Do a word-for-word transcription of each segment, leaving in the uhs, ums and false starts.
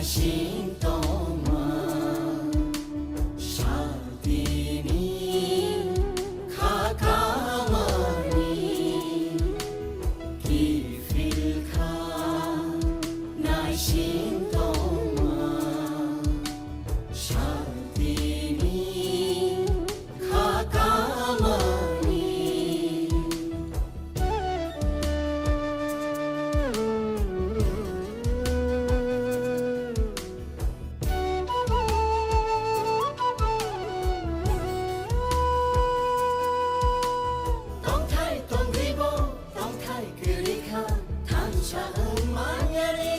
Sintoma, santini, khakamani, kifilkha, naisintoma, santini, khakamani. Tongthai tongribo, tongthai kwrwikha, thansa wng manyani.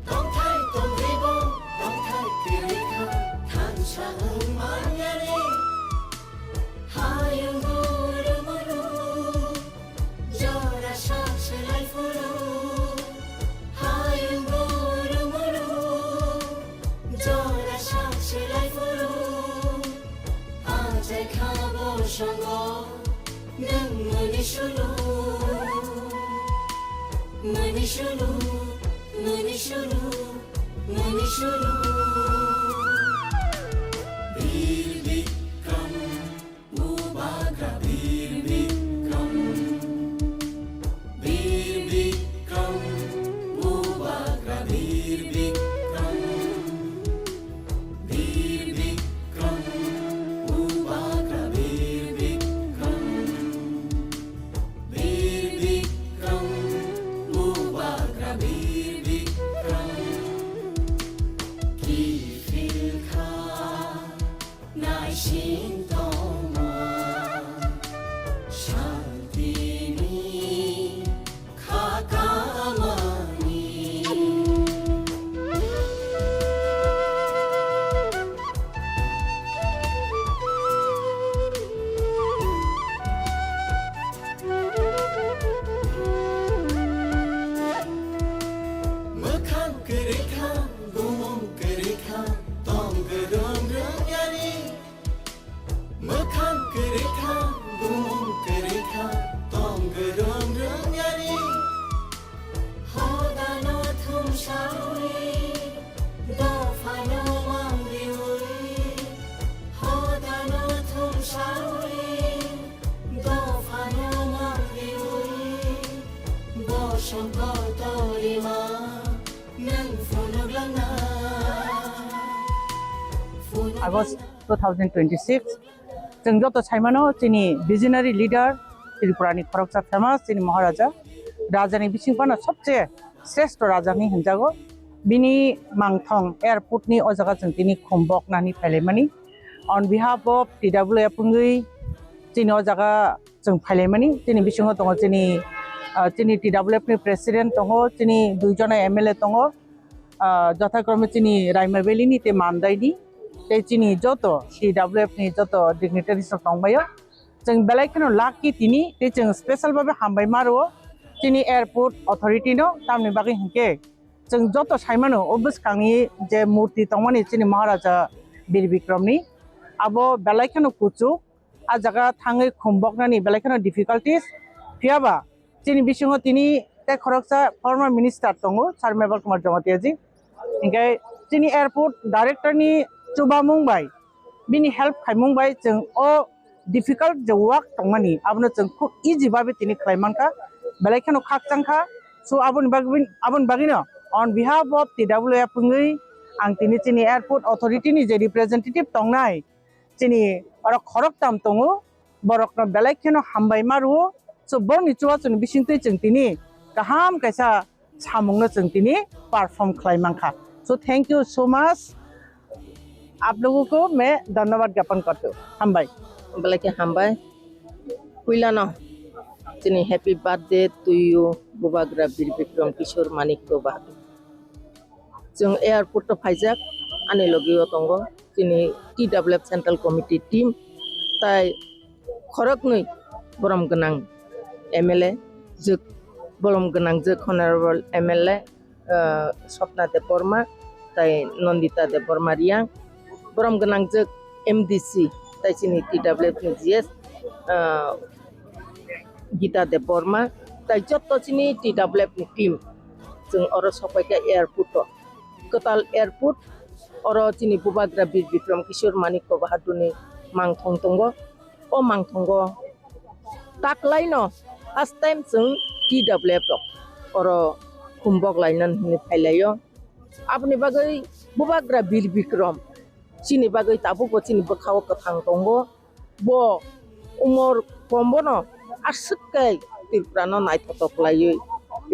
Tongthai tongribo, tongthai kwrwikha, thansa wng manyani. Hayung guru muru, jora sak selai phuru. Hayung guru muru, jora sak selai phuru. Achai kha bo songo, nwng muni sulu. Muni sulu, muni sulu, muni sulu. Bir Bikram, Bubagra Bir Bikram. Bir Bikram, Bubagra Bir Bikram. Bir Bikram, Bubagra Bir Bikram. Bir Bikram, Bubagra Bir Bikram. Kifilkha, naisintoma, santini, khakamani. Mwkhang kwrwikha, bumung kwrwikha, tong kwrwng rwngyani. Mwkhang kwrwikha, bumung kwrwikha, tong kwrwng rwngyani. Hodano thumsawi, dophano mangriwi. Hodano thumsawi, dophano mangriwi. Bosong kotorima, nwng phunuk langna. Phunuk August langna. Two thousand twenty-six, chwng joto saimano chini visionary leader, Tripura ni khoroksa famous chini Maharaja, raja ni bising phano sobse sreshto raja hinwi hwnjago. Bini mangthong airport ni o jaga chwng tini khum boknani phailaimani. On behalf of T W F wngwi chini o jaga chwng phailaimani, chini bisingo tongo chini, ah, chini T W F ni president tongo, chini duijona M L A tongo, ah, jothakrome chini Raima Valley ni tei Mandai ni, tei chini joto T W F ni joto dignitaries rok tongbaio. Chwng belai kheno lucky tini, tei chwng special babe hambai ma rwo chini airport authority no, tamni bagwi hinkhe chwng joto saimano o bwskangni je murti tongmani chini Maharaja Bir Bikram ni, abo belai kheno kuchuk. A jaga thangwi khum boknani belai kheno difficulties. Phiyaba chini bisingo tini tei khoroksa former minister tongo, Sir Meval Kumar Jamatia ji. Hinkhe chini airport director ni chubamung bai, bini help khaimung bai chwng o difficult je work tongmani, abono chwng khub easy babe tini khlai mankha, belai kheno khakchang kha. So aboni bagwi, aboni bagwino on behalf of T W F wngwi ang tini chini airport authority ni je representative tongnai, chini oro khoroktam tongo, borokno belai kheno hambai ma rwo. So borokni chubachu ni bisingtwi chwng tini kaham kaisa samungno chwng tini perform khlai mankha. So thank you so much. Aap logo ko main dhanyabad gyapan karta hu. Hambai. Belai khe hambai. Puilano chini happy birthday to you, Bubagra Bir Bikram Kishore Manikya Bahadur. Chwng airport o phaijak, ani logi o tongo chini T W F Central Committee team, tai khoroknwi borom gwnang M L A, jwk borom gwnang jwk Honorable M L A, ah, Swapna Debbarma, tai Nandita Debbarma Reang, borom gwnang jwk M D C, tai chini T W F ni G S, ah, Gita Debbarma, tai joto chini T W F ni team. Chwng oro sokpaikha airport o. Kwtal airport, oro chini Bubagra Bir Bikram Kishore Manikya Bahadurni mangthong tongo. O mangthongo taklaino first time chwng T W F rok oro khumbok lainani hwnwi phailaio. Aboni bagwi Bubagra Bir Bikram chini bagwi tabukbo chini bwkhao kwthang tongo. Bo umor kombono aswk khe Tripurano naithotok laiwi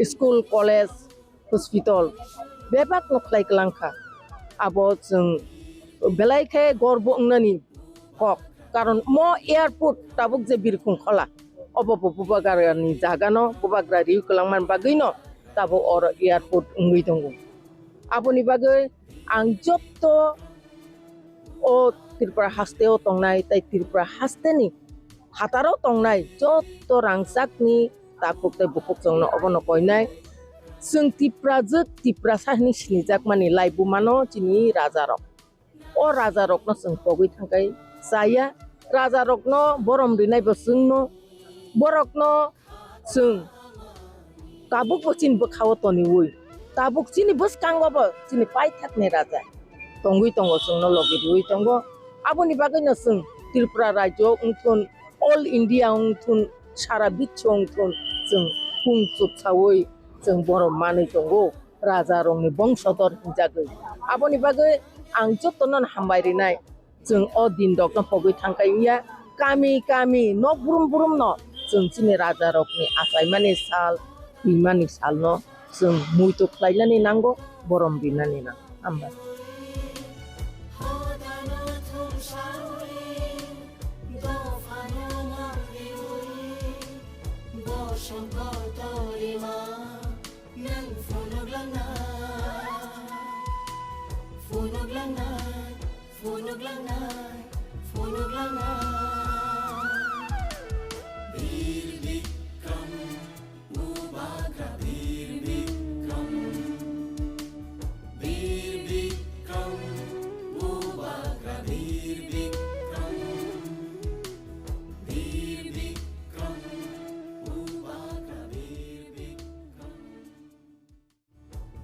school, college, hospital bebakno khlai kwlangkha. Abo chwng belai khe gorbo wngnani kok. Karon mo airport tabuk je birkhung khola, obo bo Bubagrani jagano, Bubagra riwi kwlangmani bagwino tabuk oro airport wngwi tongo. Aboni bagwi ang jotto o Tripura hasteo tongnai tei Tripura hasteni phataro tongnai jotto rangchakni takhuk tei bukhuk chwngno obono koinai. Chwng Tiprajwk, Tiprasa hwnwi sinijakmani laibumano chini rajarok. O rajarokno chwng pogwi thangkhai chaya. Rajarokno borom rinaibo chwngno. Borokno chwng tabukbo chini bwkhao toniwi, tabuk chini bwskango bo chini paithakni raja tongwi tongo, chwngno logi riwi tongo. Aboni bagwino chwng Tripura rajyo wngthun, all India wngthun, sara biswo wngthun, chwng kung chuksawi chwng borom manwi tongo, rajarokni bongsodor hinjagwi. Aboni bagwi ang jotono hambai rinai. Chwng o din rokno pogwi thangkhai wngya, kami kami nok brum brum no chwng chini raja rokni achaimani sal, twimani salno chwng muitu khlainani nango, borom rinani nango. Hambai.